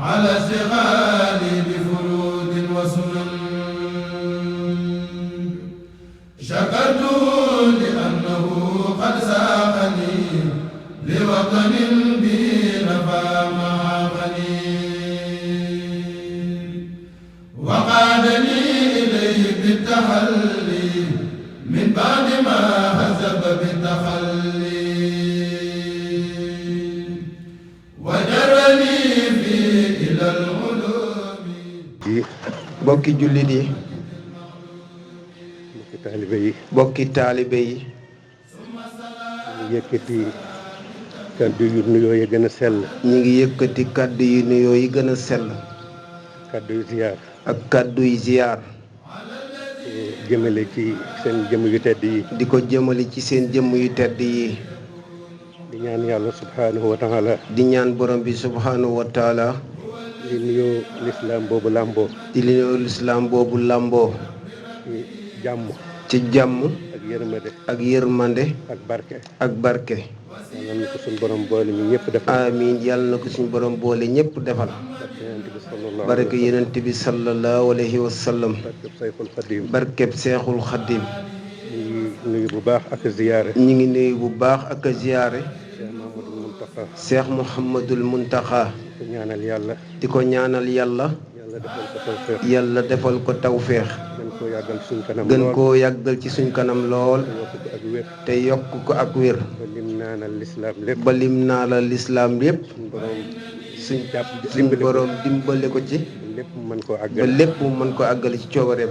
على استغالي بفروض وسنن شكرته لأنه قد ساقني لوطن به نفى معاني وقادني إليه بالتحلي من بعد ما هزب بالتخلي وجرني فيه إلى العلوم. bokki jullit yi, bokki taalibe yi, bokki taalibe yi, ñu yëkkati kàddu yu nuyoo yi gën a sell, ñu ngi yëkkati kàddu yu nuyoo yi gën a sell kàddu yu ziyaar ak kàddu yu ziyaar jëmale ci seen jëmm yu tedd yi, di ko jëmale ci seen jëmm yu tedd yi, di ñaan yàlla subhaanahu wa taala, di ñaan borom bi subhaanahu wa taala, di nuyoo lislaam boobu làmboo di nuyoo lislaam boobu làmboo ci jàmm ci jàmm ak yërmande ak yërmande ak barke. ak barke. yàlla na ko suñu borom boole ñu ñëpp defal. amiin yàlla na ko suñu borom boole ñëpp defal. barke yonent bi sallallahu alayhi wa sallam. barkeb Sayxul Xadim. barkeb Seexul Xadim. ñu ngi nuyu bu baax ak ziyaare. ñu ngi nuyu bu baax ak ziyaare. Cheikh Mouhamadul Muntaxa. Cheikh Mouhamadul Muntaxa. di ko ñaanal yàlla. di ko ñaanal yàlla. yàlla defal ko tawfeex. yàlla defal ko tawféex. gën koo yàggal suñ kanam gën lool. koo yàggal ci suñ kanam lool. te yokk ko ak te yokk ko ak wér. wér. ba lim naanal lislaam lépp. ba lim naa la lislaam yépp. suñ borom suñ jàpp suñ borom dimbale ko ci. lépp mën koo ba àggal. lépp mën ko àggale ci coobareem.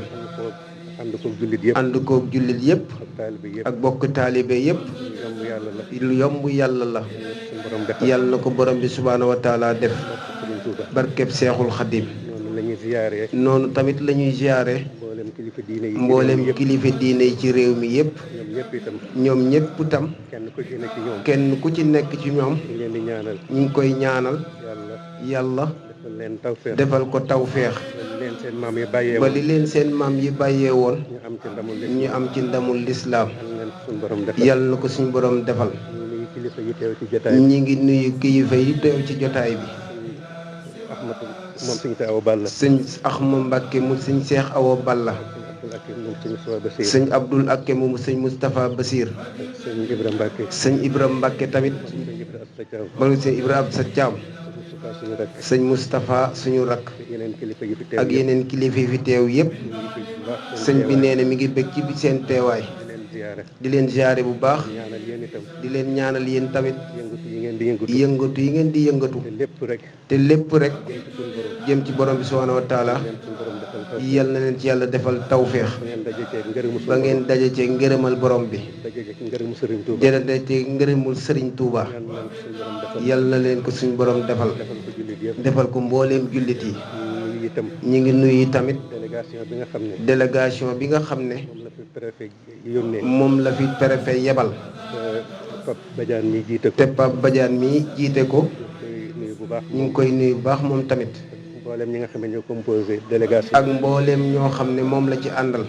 ànd ko jullit yëpp. ànd koog jullit yépp ak taalibe yëpp. ak bokk taalibe yépp. yomb yàlla la. lu yomb yàlla la. suñ borom defal. yàlla na ko borom bi subhaanahu wa taala def. Sëriñ Tuuba. barkeb Seexul Xadim. noonu la ñuy ziyaare. noonu tamit la ñuy ziyaare mboolem kilifa diine yi. mboolem kilifa diine yi ci réew mi yépp. ñoom ñëpp itam. ñoom ñépp itam kenn ku ci ne ci ñoom. kenn ku ci nekk ci ñoom ñu leen di ñaanal. ñu ngi koy ñaanal yàlla yàlla defal leen tawfeex. defal ko tawféex li leen seen maam yi bàyyee ba woon. li leen seen maam yi bàyyee woon ñu am ci ndamul li. ñu am ci ndamul lislaam. yàlla leen suñu borom defal. yàlla na ko suñu borom defal. ñu nuyu kilifa yi teew ci jotaay bi. ñi ngi nuyu kilifa yi teew ci jotaay bi. Ahmadu moom suñu te aw Balla. sëñ Axma Mbàkke mu sëñ Seex Awa Balla. sëñ Abdul Akim moom sëñ Abdul Akke mu sëñ suñu Moustapha Bassir. Moustapha Basir. sëñ Ibra Mbacke. sëñ Ibra Mbàkke tamit. sëñ Ibra Asta Thiam. balu sëñ Ibra ab sa caam. Moustapha suñu rakk. sëñ Moustapha suñu rakk. ak yeneen kilifa yi fi teew ak yeneen kilifa yi fi teew yépp. ñu ngi fi bu baax. sëñ bi nee na mi ngi bëgg ci bi seen teewaay. di leen ziyaare. di leen ziare bu baax. ñaanal yéen itam. di leen ñaanal yéen tamit. yëngatu yi ngeen di yëngatu. yëngatu yi ngeen di yëngatu. te lépp rek. te lépp rek jëm ci suñu borom. jëm ci borom bi subhaanahu wa taala. leen suñu borom defal taw. yal na leen ci yàlla defal tawféex. ba ngeen daje ceeg ngërëmu suñu ba ngeen daje ci ngërëmal borom bi. daje ceeg ngërëmu Sëriñ Tuuba. jërëjëf ci ngërëmul Sëriñ Tuuba. yal na leen ko suñu borom defal. yal na leen ko suñu borom defal. defal ko jullit yëpp. defal ko mbooleem jullit yi. ñu itam. ñi ngi nuyu tamit délégation bi nga xam ne. délégation bi nga xam ne moom la fi préfet yónnee. moom la fi préfet yebal. Pape Badiane mi jiite ko. te Pape Badiane mi jiite ko. koy nuyu bu baax. ñu ngi koy nuyu bu baax moom tamit. mboolem ñi nga xam ne ñoo composé délégation. ak mbooleem ñoo xam ne moom la ci àndal.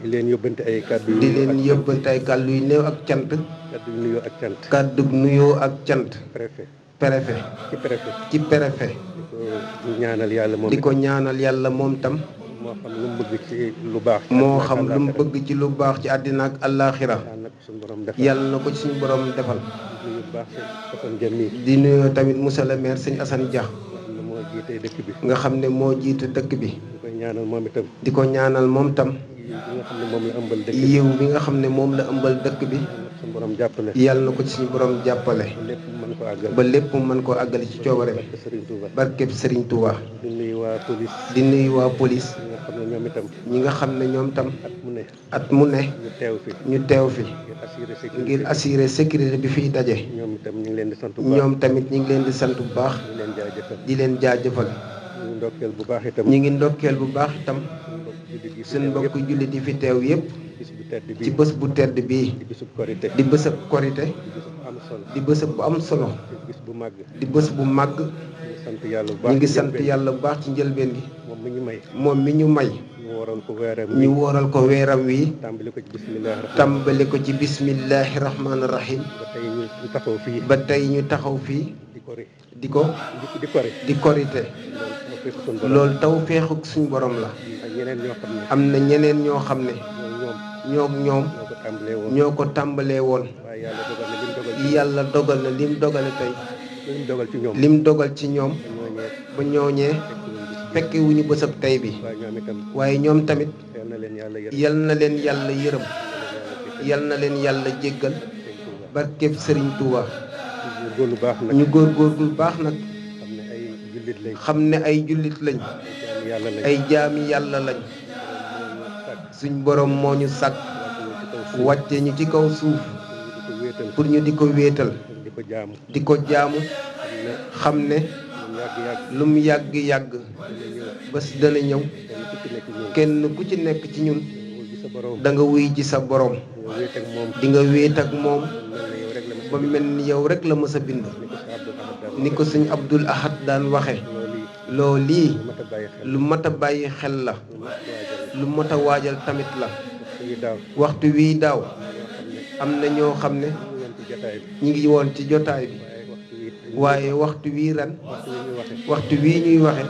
di leen yóbbante ay kàddu yu. di leen yóbbante ay kàddu yu néew ak cant. kàddu yu nuyoo ak cant. kàddu nuyoo ak cant. préfet. préfet ci préfet. ci préfet. di ko ñaanal yàlla moom. di ko ñaanal yàlla moom tam. moo xam lu mu bëgg ci lu baax. moo xam lu mu bëgg ci lu baax ci àddina ak àllaaxira. yàlla na ko suñu borom defal. yàlla na ko ci suñu borom defal. di nuyu bu baax seen Assane Dia mii. di nuyu tamit monsieur le maire sëñ Assane Dia. xam ne moo jiite dëkk bi. nga xam ne moo jiite dëkk bi. di koy ñaanal moom itam. di ko ñaanal moom tam. yi nga xam ne moom la ëmbal dëkk bi. yiw bi nga xam ne moom la ëmbal dëkk bi. suñu borom jàppale. yàlla na ko ci suñu borom jàppale. lépp mën ko àggal. ba lépp mu mën koo àggale ci coobare. barke Serigne Touba. barkeb Serigne Touba. di nuyu waa police. di nuyu waa police. ñi nga xam ne ñoom itam. ñi nga xam ne ñoom tam at mu ne. at mu ne ñu teew fi. ñu teew fi ngir assurer sécurité. ngir assurer sécurité bi fiy daje. ñoom itam ñu ngi leen di sant bu baax. ñoom tamit ñu ngi leen di sant bu baax. ñu leen jaajëfal. di leen jaajëfal. ñu ndokkeel bu baax itam. ñu ngi ndokkeel bu baax itam suñu mbokk jullit yi fi suñu teew mbokk jullit yi fi teew yépp bis bu tedd bii. ci bés bu tedd bii di bisub korité. di bésab korite di bisub am solo. di bésab bu am solo di bis bu màgg. di bés bu màgg. ñu sant yàlla bu baax. ñu ngi sant yàlla bu baax ci njëlbeen gi. moom mi ñu may. moom mi ñu may ñu waral ko weeram ñu wóoral ko weeram wi tàmbali ko ci bismillah. tàmbali ko ci bismillahi rahmaani rahim ba tey ñu taxaw fii. ba tey ñu taxaw fii di kori. di ko di kori di korite loolu taw feexuk suñ borom la. ak ñeneen ñoo xam ne am na ñeneen ñoo xam ne ñoom ñoo ko tàmbalee woon ñoo ko tàmbalee woon waaye yàlla dogal na lim dogal yàlla dogal na lim dogale tey lim dogal ci ñoom lim dogal ci ñoom ba ñooñee ba ñooñee fekke wuñu bésab tey bi waaye ñoom itam waaye ñoom tamit yal na leen yàlla yërëm yal na leen yàlla yërëm yal na leen yàlla jéggal barkeb Sëriñ Tuuba góorgóorlu baax nag ñu góorgóorlu baax nag xam ne ay jullit lañ xam ne ay jullit lañ yàlla lañ ay jaami yàlla lañ suñ borom moo ñu sàkk wàcce ñu ci kaw suuf di ko wéetal pour ñu di ko wéetal di ko jaamu di ko jaamu xam ne yàgg-yàgg lu mu yàgg-yàgg bés dana ñëw kenn ku ci nekk kenn ku ci nekk ci ñun ñun ci sa borom da nga wuy ji sa borom nga wéet ak moom di nga wéet ak moom mel na yow rek la ba mel ni yow rek la mës a bind ni ko sa Abdul Ahad daan ni ko sëñ Abdul Ahad daan waxe loolu loolii lu mat a bàyyi xel lu mat a bàyyi xel la lu mat a waajal lu mat a waajal tamit la suñu daaw waxtu wii daaw am na ñoo xam ne ñu woon ci jotaay bi ñi ngi woon ci jotaay bi waaye waxtu wi waaye waxtu wii ren waxtu wi ñu waxe waxtu wii ñuy waxe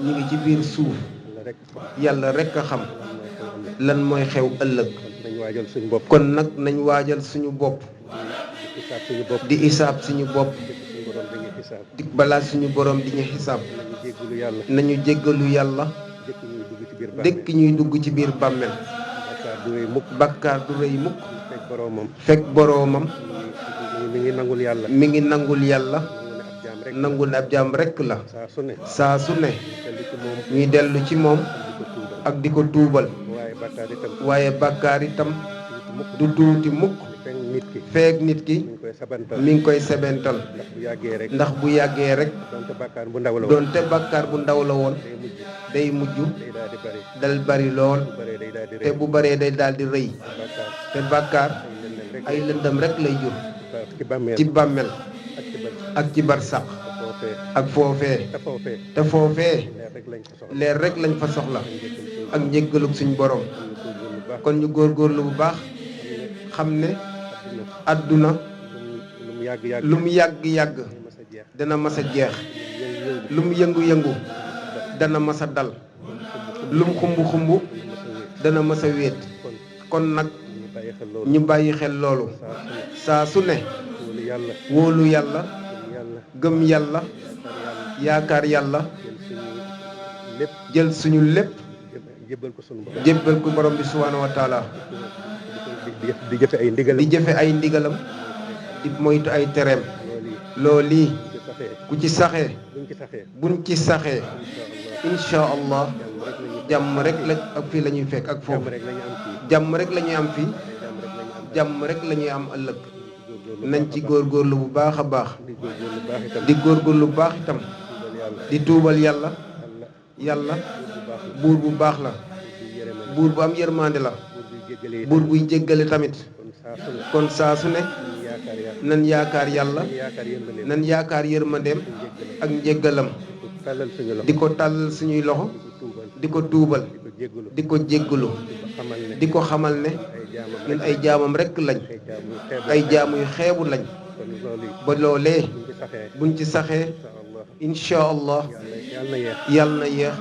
ñi ngi ci biir suuf la rek yàlla rek a xam lan mooy xew ëllëg nañ waajal suñu bopp kon nag nañ waajal suñu bopp di isaab suñu bopp di isaab suñu bopp suñu borom dañuy isaab di balaa suñu borom di ñu xisaab nañu jéggalu yàlla nañu jéggalu yàlla jëkk ñuy dugg ci biir dëkk ñuy dugg ci biir bàmmel bàkkaar du rëy mukk bakkaar du rëy mukk fekk boromam fekk boroomam mi ngi nangul yàlla mi ngi nangul yàlla nangu ne ab jaam rek nangul ne ab jaam rekk la saa su ne saa su ne dellu ci moom ñuy dellu ci moom di ko tuubal ak di ko tuubal waaye bàkkaar itam waaye bakkaar itam mukk du tuuti mukk fekk nit ki feek nit ki mi ngi koy sabantal mi ngi koy sebental ndax bu yàggee rek ndax bu yàggee rek donte bàkkaar bu ndaw la woon doonte bakkaar bu ndaw la woon day mujj day mujj day daal di bari dal bari lool bu baree day daal di te rëy bu baree day daal di rëy bàkkaar te bakkaar ay lëndëm rek ay lëndëm rek lay jur ci bàmmeel ci bàmmel ak ci bari ak ci barsaq foofee ak foofee te foofee te foofee leer rek lañ ko soxla leer rek lañ fa soxla njëkkal ak njéggalug suñ borom suñu baax kon ñu góorgóorlu bu baax xam ne àdduna lu mu yàgg-yàgg lu mu yàgg-yàgg mas a jeex dana mas a jeex yëngu-yëngu lu mu yëngu-yëngu dana mas a dal lu mu xumb-xumb dana mas a wéet kon nag ñu bàyyi xel loolu ñu bàyyi xel loolu saa su ne loolu yàlla wóolu yàlla yàlla gëm yàlla yaakaar yàlla jël suñu lépp jël suñu lépp jébbal ko suñu borom jébbal ko borom bi subhaanahu wa taala di jëfe ay ndigalam di jëfe ay ndigalam di moytu ay tereem loolu yi loolu ci saxee ku ci saxee buñ ci saxee buñ ci saxee insha allah jàmm rek la ak fii la ñuy fekk ak jàmm foofu rek lañu am fii jàmm rek la ñuy am fii jàmm rek lañu am jàmm rek la ñuy am ëllëg nañ ci góorgóorlu bu baax a baax di góorgóorlu baax itam di góorgóorlu bu baax itam tuubal yàlla di tuubal yàlla yàlla yàlla buur bu baax la di yërëmal buur bu am yërmande la buur buy jéggalee buur buy jéggale tamit kon saa su ne kon saa su ne ñu yaakaar yàlla nan yaakaar yàlla ñu yaakaar yërmande nan yaakaar yërmandeem jéggal ak njéggalam tàllal suñu loxo di ko tàllal suñuy loxo di ko tuubal di ko tuubal di ko jéggalu di ko jéggalu xamal ne di ko xamal ne ay jaamam ñun ay jaamam rekk lañ ay jaamu ay jaamu yu xeebu lañ kon loolu yi ba loolee buñ ci saxee buñ ci saxee insha Allah insha allah yàlla na yeex yàlla na yéex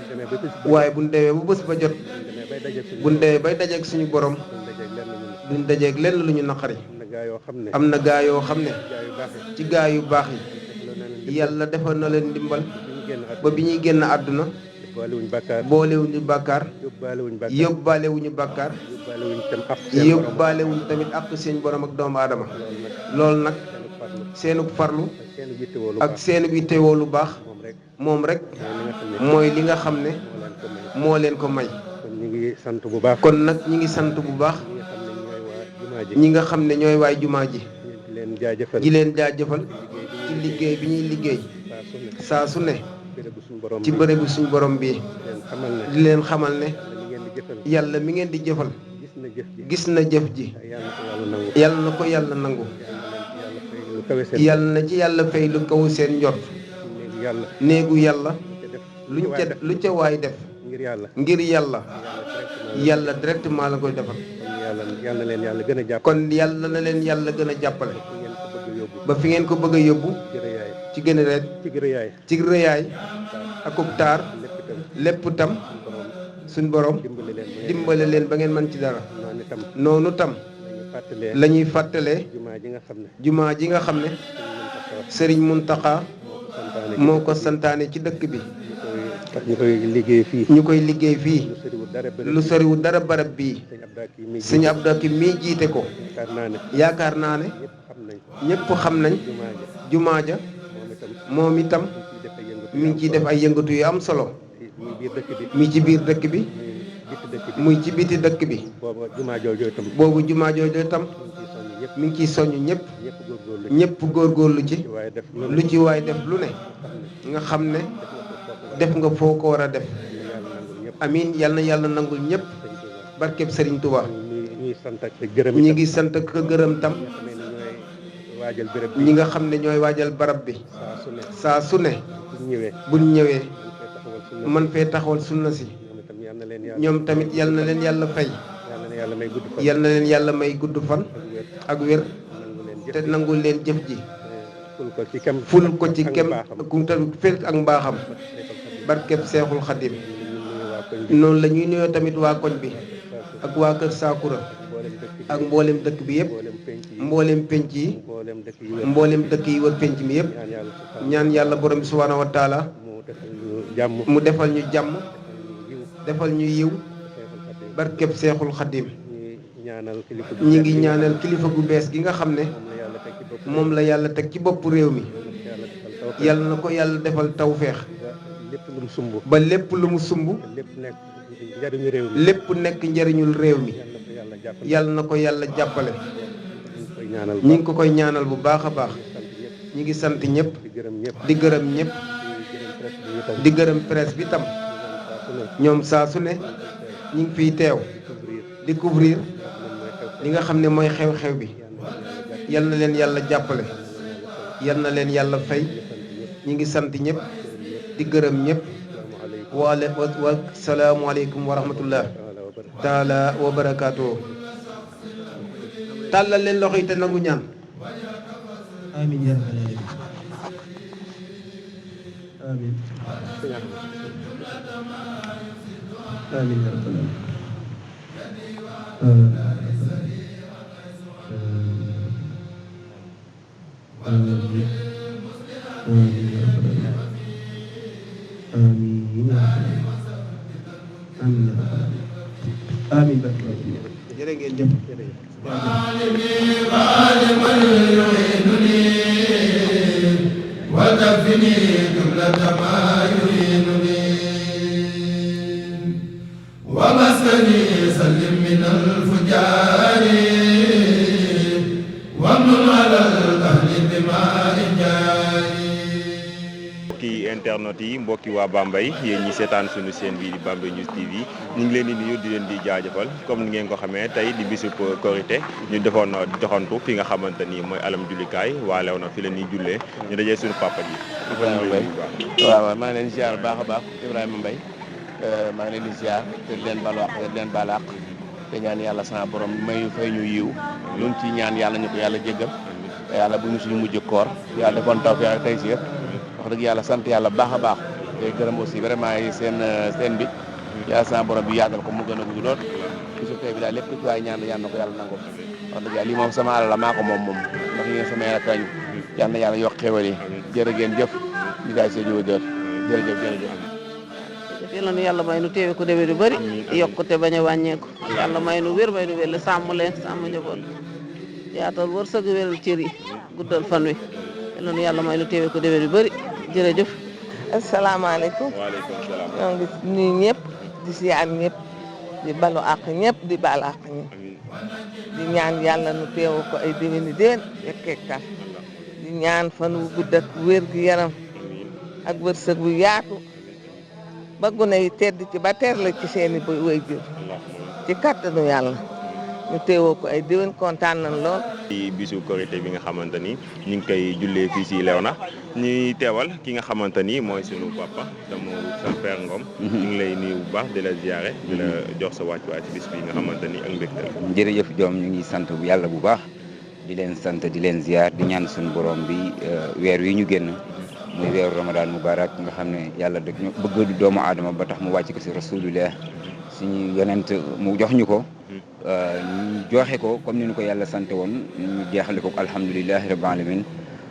buñ demee ba bés waaye buñ demee bu bés ba jot demee bay daje suñu buñ demee bay dajeeg suñu borom buñ dajeeg lenn ñu duñ dajeeg lenn lu ñu naqari am na gaa yoo xam ne am na gaa yoo xam ne gaa yu baax ci gaa yu baax yi loolu na leen yàlla defal na leen ndimbal ñu génn at ba bi ñuy génn àdduna boolewuñ bàkkaar boolewuñu bàkkaar yóbbaalewuñ bàkkaar yóbbaalewuñu bàkkaar yóbbaalewuñ tam ak seen borom yóbbaalewuñu tamit ak seen borom ak doomu aadama loolu nag seenu farlu seenu farlu seenu yittewoo lu ak baax seenu yittewoo lu baax moom rek moom rek mooy li nga xam ne mooy li nga xam ne moo leen ko may moo leen ko may kon ñu ngi sant bu baax kon nag ñi ngi sant bu baax ñi nga xam ne ñooy waa jumaa ji ñi nga xam ne ñooy waay jumaa ji di leen jaajëfal di leen jaajëfal ci liggéey bi ñuy liggéey saa su ne saa su ne bérébu suñu borom ci bërëbu suñu borom bi leen xamal ne di leen xamal ne li ngeen di jëfal yàlla mi ngeen di jëfal gis na jëf ji gis na jëf ji yàlla na ko yàlla nangu yàlla na ko yàlla nangu yàlla fay lu kawe seen yàlla na ci yàlla fay lu kaw seen njort néegu yàlla néegu yàlla te def lu ca waay def ngir yàlla ngir yàlla yàlla yàlla directement directement la koy defal kon yàlla na leen yàlla gën a jàpp kon yàlla na leen yàlla gën a jàppale ngeen ko bëgg a yóbbu ba fi ngeen ko bëgg a yóbbu jërë ci gën a reet ci rëyaay ci rëyaay akub taar lépp tam suñ borom dimbale leen ba ngeen mën ci dara noonu tam la ñuy fàttalee jumaa ji nga xam ne Sëriñ Muntaxa moo ko santaane ci dëkk bi ñu koy liggéey fii lu soriwul dara barab bii sëñ Abdou Hakim mii jiite ko yaakaar naa ne ñëpp xam nañ jumaa ja moom itam mi ngi ciy def ay yëngatu yu am solo mi ci biir dëkk bi muy ci biti dëkk bi boobu jumaa jooju itam mi ngi ciy soññ ñëpp góorgóorlu ci lu ci waay def lu ne nga xam ne def nga foo ko war a def amiin yal na yàlla nangul ñëpp barkeb Serigne Touba ñi ngi sant ak gërëm tam ñi nga xam ne ñooy waajal barab bi saa su ne buñ ñëwee man fee taxawal sunna si ñoom tamit yal na leen yàlla fay yal na leen yàlla may gudd fan ak wér te nangul leen jëf ji ful ko ci kem ku fekk ak mbaaxam barkeb Seexul Xadim noonu la ñuy nuyoo tamit waa koñ bi ak waa kër Sakura ak mboolem dëkk bi yëpp mboolem penc yi mboolem dëkk yi wër penc mi yëpp ñaan yàlla borom bi subhaanahu wa taala mu defal ñu jàmm defal ñu yiw barkeb Seexul Xadim ñi ngi ñaanal kilifa gu bees gi nga xam ne moom la yàlla teg ci bopp réew mi yàlla na ko yàlla defal tawféex ba lépp lu mu sumb lépp nekk njariñul réew mi yàlla na ko yàlla jàppale ñi ngi ko koy ñaanal bu baax a baax ñi ngi sant ñëpp di gërëm ñëpp di gërëm presse bi tam ñoom saa su ne ñi ngi fiy teew di couvrir li nga xam ne mooy xew-xew bi yal na leen yàlla jàppale yal na leen yàlla fay ñi ngi sant ñëpp di gërëm ñëpp wa salaamu aleykum wa rahmatullah taala wa barakaatu tàllal leen loxo yi te nangu ñaan amiin yaa rabbal aalamiin amiin yaa rabbal amiin jërë ngeen jëf وكفني جملة ما يعينني ومسني سلم من الفجار وامن على الأهل بماء جاري mbokki internet yi mbokki waa Bambey yéen ñi seetaan suñu chaîne bi di Bambey News TV ñu ngi leen di nuyu di leen di jaajëfal comme ni ngeen ko xamee tey di bisub Korité ñu defoon doxantu fi nga xamante ni mooy alam jullikaay waa Léona fi la ñuy jullee ñu dajee suñu papa ji. waaw maa ngi leen di ziar baax a baax Ibrahima Mbaye maa ngi leen di ziar te di leen baal wax te di leen baal àq te ñaan yàlla sama borom may fay ñu yiw luñ ci ñaan yàlla ñu ko yàlla jéggal te yàlla bu ñu suñu mujj koor yàlla defoon taw fi ak tey si wax dëgg yàlla sant yàlla baax a baax te gërëm aussi vraiment yi seen bi yàlla sama borom bi yàggal ko mu gën a gudd lool bisu tey bi daal lépp ci waay ñaan yàlla na ko yàlla nangu wax dëgg yàlla lii moom sama alal la maa ko moom ndax yéen sama yàlla kañ yàlla na yàlla yokk xéwal yi jërë ngeen jëf ñu daay see jiw jërëjëf yàlla nu yàlla may nu teewe ko déwén yu bëri yokkute bañ a wàññeeku yàlla may nu wér la sàmm leen sàmm njaboot yaatal wërsëg wéral cër yi guddal fan wi yàlla nu yàlla may nu teewe ko déwén yu bëri jërëjëf. asalaamaaleykum. waaleykum salaam. ñoo ngi nuyu ñëpp di ziar ñëpp di balu àq ñëpp di baal àq ñëpp di ñaan yàlla nu teewu ko ay déwéni déwén fekkeek tal di ñaan fan wu gudd ak wér gu yaram ak wërsëg bu yaatu ba gune yi tedd ci ba teer la ci seeni waajur ci kàttanu yàlla ñu teewoo ko ay déwén kontaan nañ lool. ci bisu Korité bi nga xamante ni ñu ngi koy jullee fii si Léona ñuy teewal ki nga xamante ni mooy sunu papa dama sa père Ngom. ñu ngi lay nuyu bu baax di la ziare. di la jox sa wàccuwaay ci bis bi nga xamante ni ak mbégte la. jërëjëf Diom ñu ngi sant bu yàlla bu baax di leen sant di leen ziar di ñaan suñu borom bi weer wi ñu génn muy weeru Ramadan mubarak nga xam ne yàlla dëgg ñu bëgg doomu aadama ba tax mu wàcc ko si rasulullah suñu yonent mu jox ñu ko ñu joxe ko comme ni ñu ko yàlla sant woon ñu jeexale ko alhamdulilahi rabbil alamin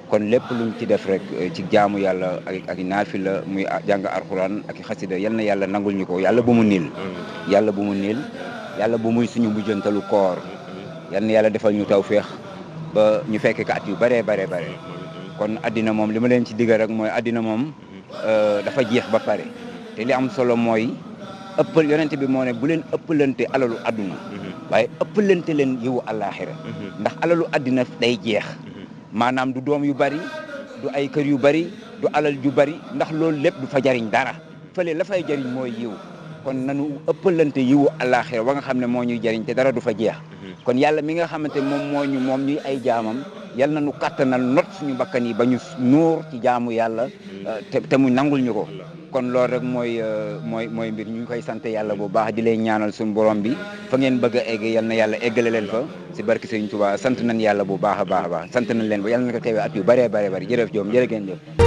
kon lépp luñ ci def rek ci jaamu yàlla ak naafila muy jàng alxuraan ak xasida yal na yàlla nangul ñu ko yàlla bu mu niil yàlla bu mu niil yàlla bu muy suñu mujjantalu koor yal na yàlla defal ñu tawféex ba ñu fekke ko at yu bare kon addina moom li ma leen ci diggal rek mooy addina moom dafa jeex ba pare te li am solo mooy ëppal yonent bi moo ne bu leen ëppalante alalu adduna waaye ëppalante leen yiwu àllaaxira ndax alalu addina day jeex maanaam du doom yu bari du ay kër yu bari du alal ju bari ndax loolu lépp du fa jariñ dara fële la fay jariñ mooy yiw kon nanu ëppalante yiwu àllaaxira wa nga xam ne moo ñuy jariñ te dara du fa jeex kon yàlla mi nga xamante moom ñuy ay jaamam yal na nu kattanal not suñu bakkan yi ba ñu nuur ci jaamu yàlla te mu nangul ñu ko kon loolu rek mooy mbir ñu koy sant yàlla bu baax di leen ñaanal suñu borom bi fa ngeen bëgg a egg yal na yàlla eggale leen fa si barki Sëriñ Tuubaa sant nañ yàlla bu baax a baax sant nañ leen ba yal na ko teewee at yu bëree jërëjëf Joom jërë ngeen jëf